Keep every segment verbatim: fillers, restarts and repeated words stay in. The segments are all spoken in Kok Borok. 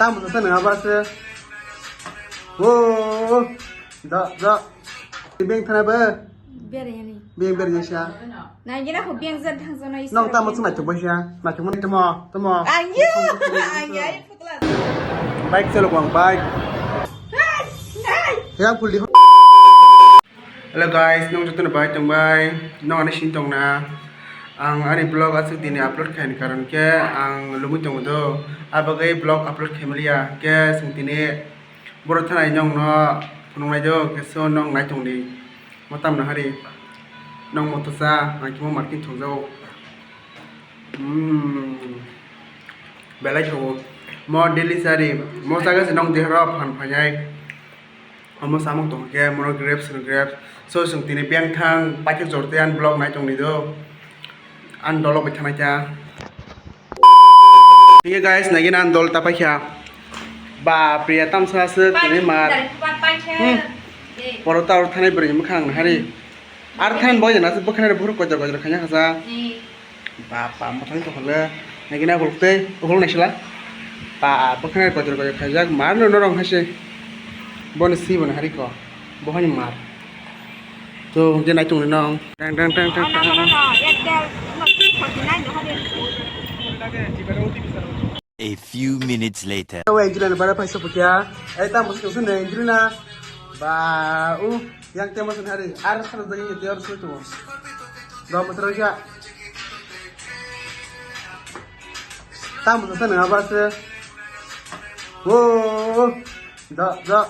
Tamo sa nang aba se. O, da, da. Beng thana ba? Bere yani. Beng bere ya sa. Nang gina ko beng zat thang zona is. Nang tamo sa na to ba sa. Na to mo tamo, tamo. Angya, angya. Bike chalo ko ang bike. Hey, hey. Ya puldi. Hello guys, nong jotono bai tong bai, nong ani sini tong na. Ang ani vlog aswk dini upload khaini karon khe ang lumui tongo do, abagwi vlog upload khaimaliya khe swng tini borok thanai nong no phunuknai do, khe so nong nai tong di. Mo tamno hari nong moto sa, ang khe mo market thok jago. Hmm. Belai thogo. Mo daily sari. Mo jaga se nong dehoro phan phainai. Omo samung tong khe mono grapes no grapes. So, chwng tini beng thang paikhe jorte an vlog nai tong ni do. An dolo bai thanai kha. Hiye guys, nai gina an dol ta paikha. Ba, priya tamsa se tini mar. Hmm. Porota ur thanai bwrwi mwkhang hari. Ar than boy na se bwkhana bhuru kotor kotor khanya khasa. Ba, ba, mothang to hole. Nagina buluk tei, uhul naisila. Ba, bwkhana kotor kotor khaijak, mar no norong hase. Boni si boni hari ko. Bohani mar. To, je nai tung nong. Dang, dang, dang, dang, dang. A few minutes later. Tawa injina ni bara paisa pukya. Ai tam bus kusun na injina. Ba, u, yang tema sun hari. Ar sar dagi ni tiar su tu. Dua motor aja. Tam bus kusun na apa se? Wo, da, da.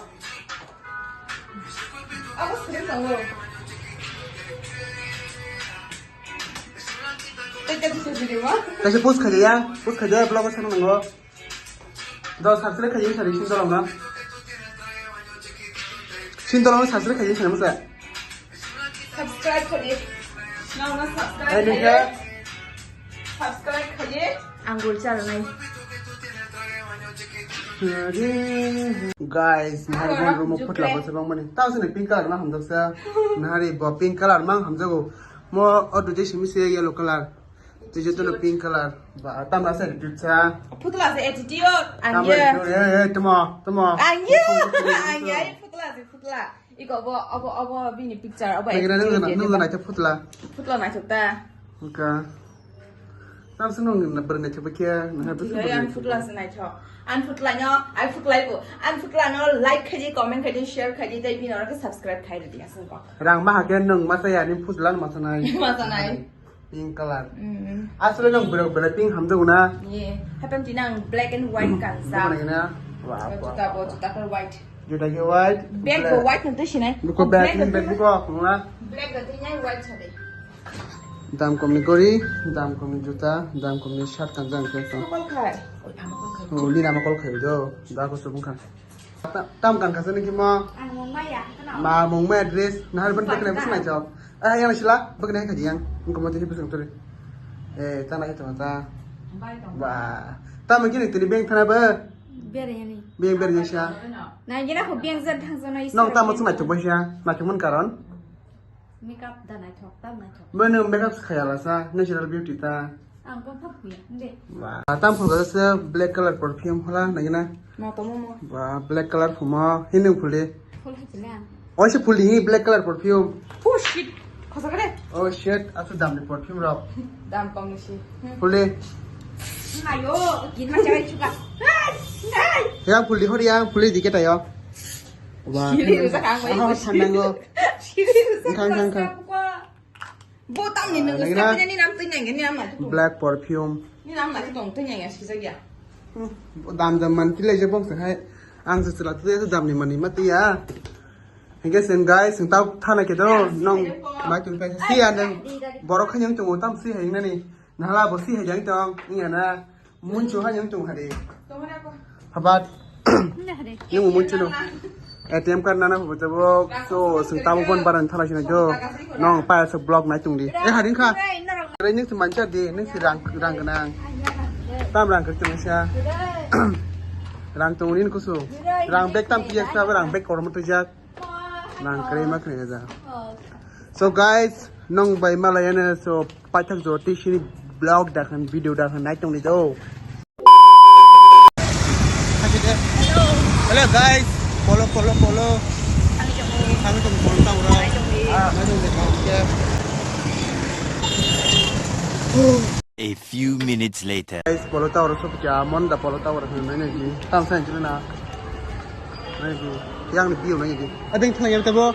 Apa sih tahu? Kaisa post khaidi ya, post khaidi ya, vlog o sanang nango. Do subscribe khaidi sari sin dolong na. Sin dolong subscribe khaidi sari masa. Subscribe khaidi. Nang na subscribe. Ai, nungkha. Subscribe khaidi. Angul charanai. Guys, mahar gon room phutla basa bang mani. Tao sini pink color ma hamjak sa. Nahari bo pink color mang hamjago. Mo o duje simi se yellow color. Tei jotono pink color. Ba, tamra sa attitude sa. Phutla se attitude, ang ye. Tamra attitude, eh, eh, tamo, tamo. Ang ye, ang ye, phutla se phutla. Iko bo, obo, obo bini picture, obo attitude. Nung nung nung nung nai phutla. Phutla nai ta. Oka. Tam sung nung na bwrwi nai thok khe, na ha bwrwi. Ang phutla se nai thok. Ang phutla no, ang phutla ko. Ang phutla no like khaidi, comment khaidi, share khaidi, tei bini oro subscribe khaidi asung ko. Rang ma ha khe nung ma sa ya ni phutla ma sa nai. Ma sa nai. Pink color. Mm. Asle nang berok belai pink hamjago na? Ye. Happen ti nang black and white kansa. Bukan ini na? Wah, wah, juta bo, wah. Juta ko white. Juta ke white. Bag bo black. White nanti sini. Buko bag, bag ni bag buko, nuna. Black nanti nyai white sade. Dam kom ni gori, dam kom ni juta, dam kom ni shirt kanjang ke to. Kol khai. Oh, ni nama kol khai do. Da ko subung khan. Ta-, tam kan khasa niki mo? Ang mung maya, kenal. Ma mung maya dress, nahar ban bekne bus nai chok. Ah, yang sila, bekne khaji yang. Engko mo tini bus tuli. Eh, ta nai to ta. Bai tong. Ba. Tam kini tini beng thana ba? Bere yani. Beng bere ya sha. Nang gina ko beng zat thang zona is. Nong tam mo nai to ba sha. Na ke mon karon. Makeup da naithok, ta naithok. Mano makeup khayala sa, natural beauty ta. Ang bwthak huya, de. Ba, tam phulga se black color perfume hola nagina. Mo to mo mo. Ba, black color phumo, hinung phuli. Phul hai chile ang. Oi se phuli hi black color perfume. Oh shit. Khosa kare. Oh shit, atu dam ni perfume rok. Dam kom ni si. Hmm. Phuli. Ayo, gin ma chai chuka. Hey, hey. Ya phuli hori ya, phuli dikhe tayo. Wah, siri rwjak ang bai. Aha, sanango. Siri rwjak. Engkang, engkang, engkang. Bo tamni nung nagina. Ni nam twi nang ni nam na twi. Black perfume. Ni nam na twi tong twi nang ya sijak ya. Hmm, dam dam man twi lai je bong se hai. Ang se chwla twi dam ni mani ma twi ya. Hingke sen guys, sen tau thana ke do nong mai twi kai si ya nang. Borok khanyang tongo tam si hai nani. Nahala bo si hai jang tong, iya na. Munchu ha yang tung hari. Habat. Nda hari. Yung munchu no. A T M card nana habat bo. So, sing tamu pon baran thala sina jo. Nong pa so block nai tung di. Eh, hari kha. Hari ni mancha di, ni si rang, rang kenang. Tam rang kerja Malaysia. Rang tung ni kusu. Rang bag tam piyak sa rang bag korom tu jak. Nang kre ma kre ja. So guys, nong bai malaya na so paithak jo ti sini vlog dakhan video dakhan nai tong ni do. Hello guys, polo polo polo. Kami tong polo tang ro. Kami tong de kau ke. A few minutes later. Guys, polo tang ro sop kya mon da polo tang ro nai nai di. Tam sa jina na. Nai di. Yang ni biu nai di. Adeng thang yang tabo.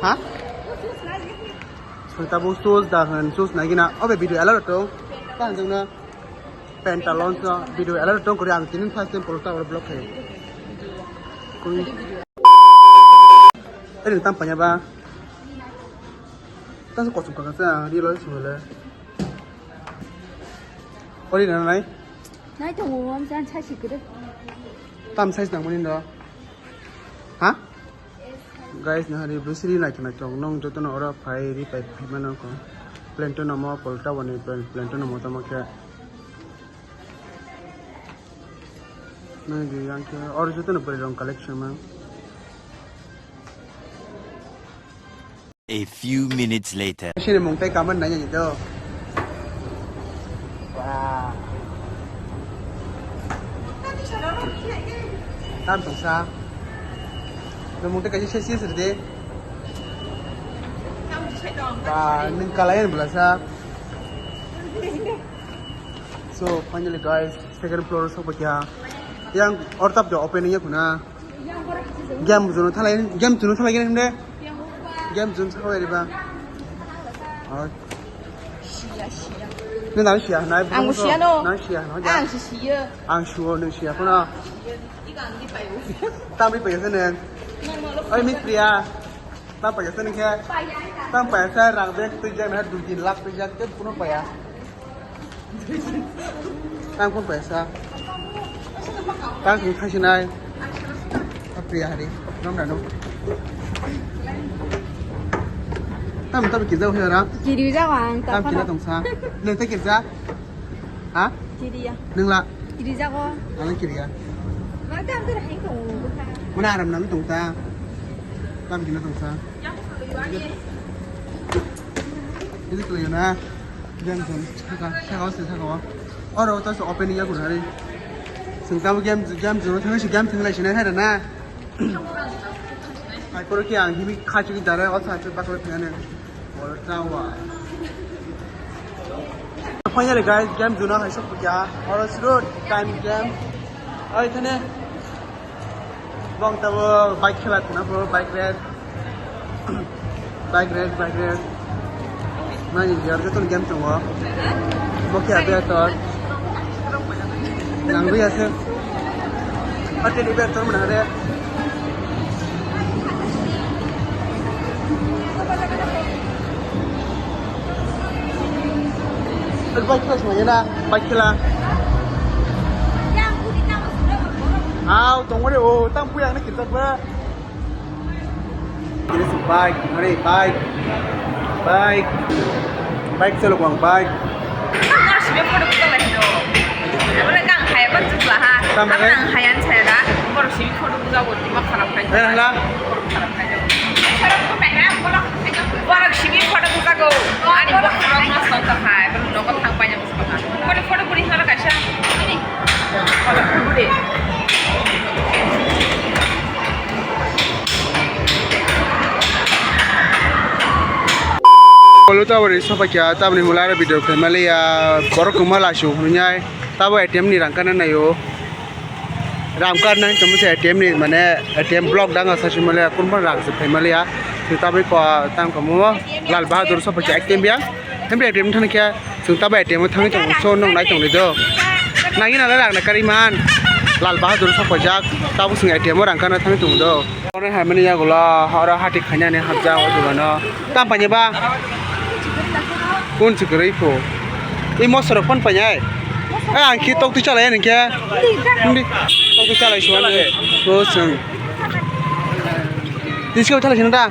Ha? Sung tabo sus da han sus nai gina. Obe video alert to. Tang jong na. Pantaloons no video alert tong kori ang tini first time polo ta vlog khai. Koi. Ini tam panya ba. Tang kosong kosong sa real life sungale. Kori na nai. Nai to mo am jan sa sikure. Tam size nang mani do. Ha? Guys, nahari bwswri naithok naithok nung jotono oro phai ri pai phai mano kho. Plentun omo polta boni plentun omo tamo khe. Nahari yang khe oro jotono bwrwi rong collection mang. A few minutes later. Sini mung tai kaman nanya gitu. Wah. Tam tong sa. Nung mung tai kaisa sesi sesi de. Wah, nung kalayan bela sa. So finally guys, second floor sok bakia. Yang ortap jo opening ya kuna. Game zone thalai, game zone thalai gini de. Game zone sa kawai riba. Oh. Nung nang siya na. Ang siya no. Nang siya no. Ang si siya. Ang siya no siya kuna. Tamri pa yasa nung. Oi Miss Priya. Tam pa yasa nung khe. Tam pa yasa rang bek tu jang na dui tin lakh tu jang ke kuno pa ya. Tang phone paisa. Tang sing thaisinai. Apriya hari. Nom na nom. Tam tam kirja hoi ra. Kiri jago ang. Tam kira tong sa. Nung ta kirja. Ha? Kiri ya. Nung la. Kiri jago. Ano kiri ya. Mana aram nam tong ta. Tam kira tong sa. Ini kalian na. Game zone saka, saka o se saka o. Oro to se opening ya gurari. Sing tamo game, game zone thang si game thang lai sinai hai na. Ai poro ki ang himi khachu ki dare o sa se bakle thang ne. Oro tawa. Finally guys, game zone hai sok ya. Oro siro time game. Ai thane. Bong tabo bike khela tuna bro, bike race. Bike race, bike race. Mani biar joto game tongo. Bokia biar tor. Nang biar se. Ate di biar tor mana re. Bike khela semua ya na, bike khela. Aw, tongore o, tang puyang na kita ba. Ini si bike, hari bike, bike, bike selo kuang bike. Nang sini photo kita lagi do. Apa nak kang kaya apa tu lah ha? Tambah, eh? Nang kaya saya dah. Baru sini photo kita buat lima kharap kaya. Eh, lah. Kharap kaya. Kharap tu kaya apa lah? Baru sini photo kita go. Ani buat kharap mas tau tak hai. Baru nokot thang banyak. Photo, photo buri hara kaisa. Ini. Photo buri. Polo tabori sopa kya tabni mula aro video khe mali ya borok koma lasu hunyai tabo A T M ni rang kana nayo. Ram card nang tongmo se A T M ni mane A T M block dang asa sui male kun ban rang se phai male ya. Sui tabri ko tang komo Lal Bahadur sopa kya A T M ya. Hem A T M thani kya sung tabo A T M thani tong so nong nai tong do. Nagi na rang na kari man. Lal Bahadur sopa jak tabo sung A T M rang kana thani tong do. Oro hai mani ya gula oro hati khanya ne hapja o dugano. Tam panye ba. Kun se kwrwi pho. I mosoro phone painai. A ang khe tok twi chalai ani khe. Hindi. Tok twi chalai suan. Ko sung. Tisi ko chalai sina da.